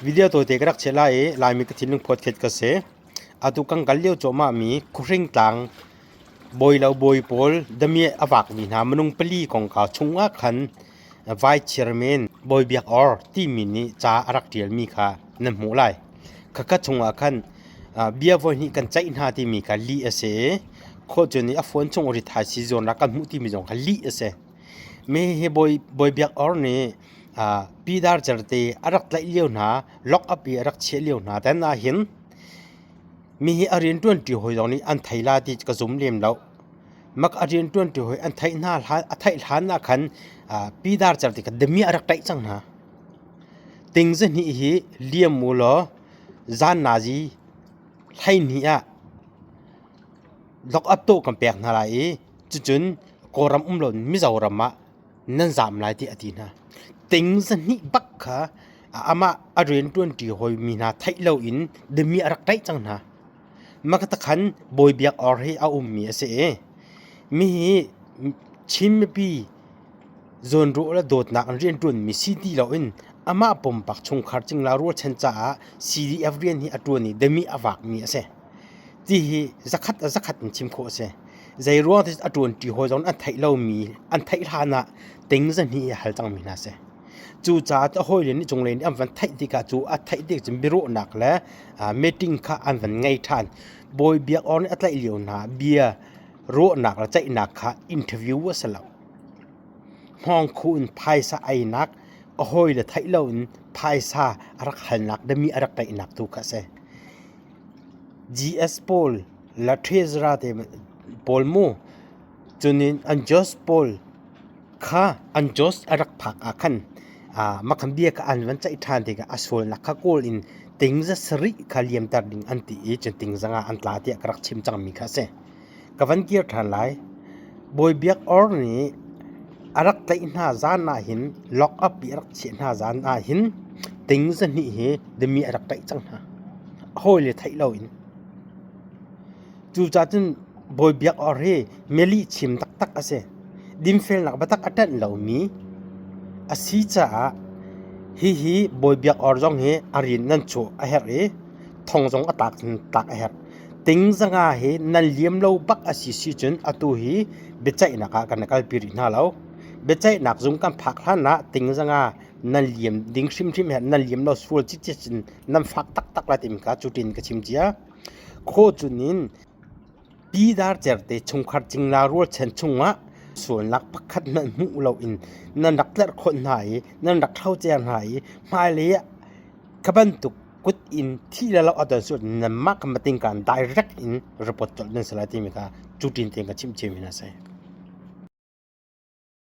Video tawite ka rak chiah lai i Laimi ka thinlung phawtkhet ka si. Atu kan kal lio cuahmah mi Khuhring tlang bawi lo bawi pawl damiah a vakmi hna minung pali kongkau chungah khan Vice Chairman Bawi Biak Or timi nih ca a rak ṭialmi kha nan hmuh lai. Khakha chungah khan bia voihnih kan ceih hna timi kha lih a si i khuacun nih a phone chung rithaisii zawn rak kan hmuh timi zong kha lih a si. Mi hi Bawi Bawi Biak Or nih Pi Dar Cer te a rak tlaih lio hna, lock up i a rak chiah lio hna tan ahhin mi hi a rianṭuanṭi hawi zong nih an thei la ti ka zum lem lo. Mak a rianṭuanṭi hawi an theih hna hlan a theih hlan ah khan Pi Dar Cer te kha damiah a rak tlaih cang hna. Ting zahnih hi liam u law zan nazi 12 ah lock up tawh kan pek hna lai i cucun Kawlram um loin Mizoram ah nan zaam lai tiah a ti hna. Ting zahnih bak kha amah a rianṭuanṭi hawimi hna theih loin dami a rak tlaih cang hna. Makatakhan Bawi Biak Or hi a ummi a si i mi hi Chin mipi zawnruah le dawtnak in rianṭuanmi si ti loin amah pumpak chungkhar cingla rualchan caah CDF rian hi a ṭuan i dami a vakmi a si. Ti hi zakhat a zakhat in chim khawh a si. Zei ruang ti a ṭuanṭi hawi zong an theih lomi an theih hlan ah ting zahnih a hal cangmi hna a si. Cucaah a hawile nih cunglei nih an van theih tikah cu a theih tik cun biaruahnak le meeting kha an van ngei ṭhan. Bawi Biak Awr nih a tlaih lio hna bia ruahnak le ceihnak kha interview a si lo. Hngawngkhu in phaisa einak, a hawile theih loin phaisa a rak halnak dami a rak tlaihnak tu kha a si. GS pawl le Treasurer te pawl mu cunin an Jos pawl kha an Jos a rak phak ah khan makhan bia kha an van ceih ṭhan tikah a sualnak kha kawl in tingza sarih kha liamter ding an ti i cun tingza nga an tla tiah ka rak chim cangmi kha a si. Ka van kir ṭhan lai. Bawi Biak Or nih a rak tlaih hna zan ahhin lock up i a rak chiah hna zan ahhin ting zahnih hi dami a rak tlaih cang hna. A hawile theih loin. Cucaah cun Bawi Biak Or hi milih chim taktak a si. Dinfelnak biatak a ṭanh lomi a si caah hihi Bawi Biak Or zong hi a rian nan chuah a herh i thong zong a tlak tlak a herh. Ting zanga hi nan liam lo bak a si si cun atu hi biaceihnak ah kan kalpi rih hna lo. Biaceihnak zung kan phak hlan ah ting zanga nan liam ding hrimhrim he nan liam lo sual cicit in nan fak taktak lai timi kha cutin ka chim cia. Khaw cun in Pi Dar Certe chungkhar cingla rualchan chungah sualnak pakhat hmanh hmuh loin nan rak tlerhkhawnh hna i nan rak hrocer hna i hmailei ah kha bantuk kut in thi le lo a don sual nanmah kha mating kaan direct in report colh nan si lai timi kha cutin tein ka chimh ciomi hna a si.